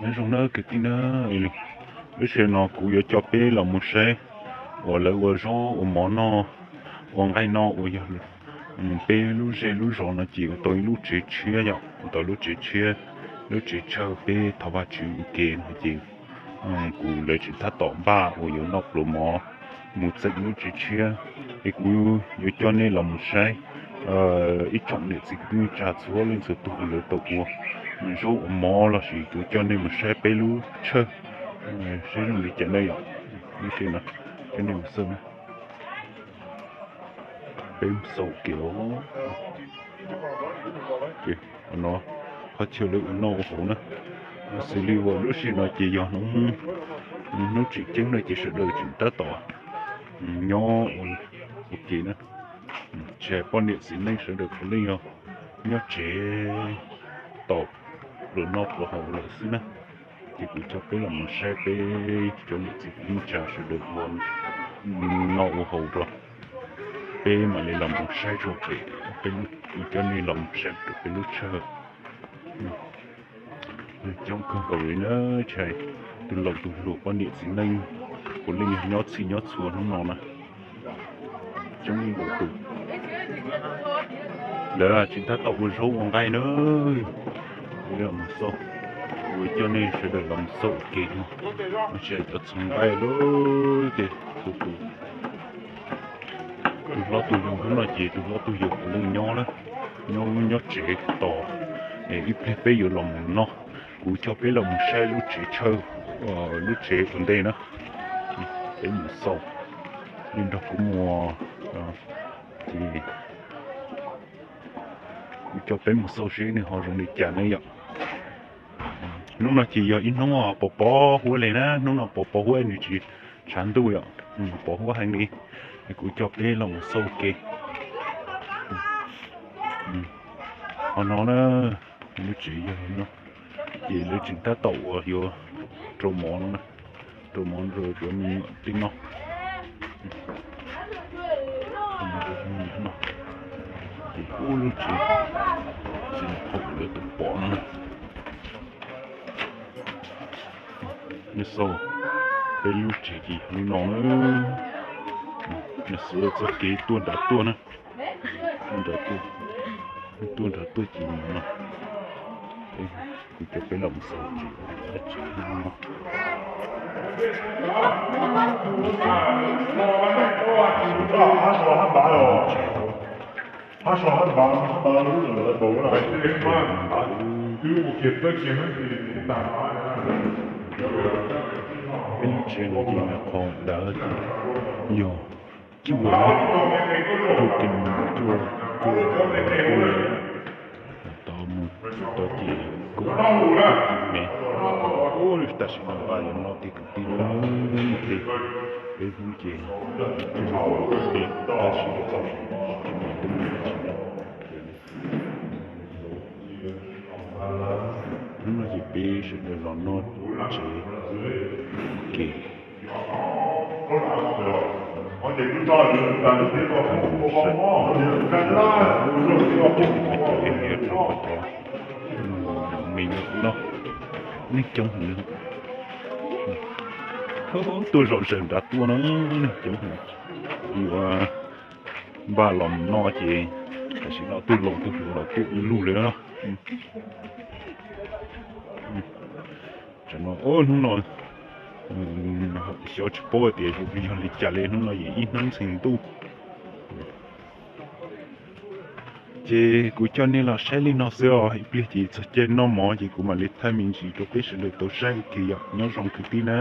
Nyob zoo nawb kwv tij nawb, lub sij hawm no kuv yuav coj peb los mus saib uas lawv ua zaub ua mov noj, ua nqaij noj uas yog peb lub zej lub zos no ces ua tau ib lub tsev tshiab yom, ua tau lub tsev tshiab, lub tsev tsawg peb thov Vajtswv ua ke no ces kuv lawv tseem tab tom npaj uas yuav noj pluas mov mus txeem lub tsev tshiab, es kuv yuav coj nej los mus saib ib tsoom niam txiv kwv tij neej tsa txhua leej txhua tus lawv tau ua zaub ua mov lossis kuv coj nej mus saib peb lub tshawj, saib zoo li cas ne yom. Lub sij hawm no coj nej mus xauj, peb mus xauj kev os. Qhov chaw lawv ua noj ua haus na, xws li uas lub sij hawm no ces yog hnub tseem ceeb no ces sawv daws tseem tab tom nyob ua ke na, tsis hais poj niam txiv neej sawv daws puav leej yog nyob tsev tos pluas noj pluas haus lawm xwb na. Ces kuv coj peb los mus saib peb cov niam txiv kwv tij neej tsa sawv daws ua noj ua haus rau, peb mam li los mus saib rau pem, peb coj nej los mus saib rau peb lub tshawj. Coob kawg nkaus li na, tsis hais tus laus tus hluas poj niam txiv neej puav leej yog nyob txhij nyob txhua hnub no na. Coob ib nkaus tus, lawv tseem tab tom ua zaub ua nqaij na. Mus xauj, kuv coj nej sawv daws los mus xauj ua ke no, tsis hais cov txhoov nqaij lawm ces tus, tus hlob tus yau hnub no ces tus hlob tus yau puav leej nyob na, nyob nyob tsev tos, ib pliag peb yuav los mus noj. Kuv coj peb los mus saib lub tsev tsawg, lub tsev ua ntej na, peb mus xauj, nej nrog kuv mus, ces kuv coj peb mus xauj seb nws ho zoo li cas ne yom. Hnub no ces yog ib hnub pos pos huab li na, hnub no pos pos huab nws tsis tshav ntuj yom, pos huab heev li. Kuv coj peb los mus xauj ke. Ho no na, lub tsev yog no, ces lawv tseem tab tom uas yuav rau mov no na, rau mov rau cov me nyuam tej noj. Ces ub lub tsev, tsev phaum lawv tus pom no na. Nej xauj, peb lub tsev ces hnub no na, nej xauj txoj kev tuaj nrad tuaj na, tuaj nrad tuaj, tuaj nrad tuaj ces no, kuv coj peb los mus xauj tsev, tsev no. Peb lub tsev no ces qhov ntawd yog cuaj, cuaj, cuaj, cuaj, tau mus tau ces kuj me, tab sis no nqa yuav no tej kwv tij no, tej peb Hmoob ces tab sis tsis muaj teeb meem tsis na. Hnub no ces peb sawv daws los noj tsev ua ke. Me nyuam no, neeg coob heev li. Tuaj zom zaws nrad tuaj no, neeg coob heev. Yuav npaj los noj ces tam sim no tuaj laus tuaj hluas los tuaj ua luj li na. Tam no hnub no xyov tsis paub tias yog li cas li, hnub no yog ib hnub ntxhee ntuj. Ces kuv coj nej los saib li no xwb os, ib pliag ces txog caij noj mov ces kuv mam li thaij me ntsis rau peb sawv daws tau saib ua ke yom. Nyob zoo kwv tij na.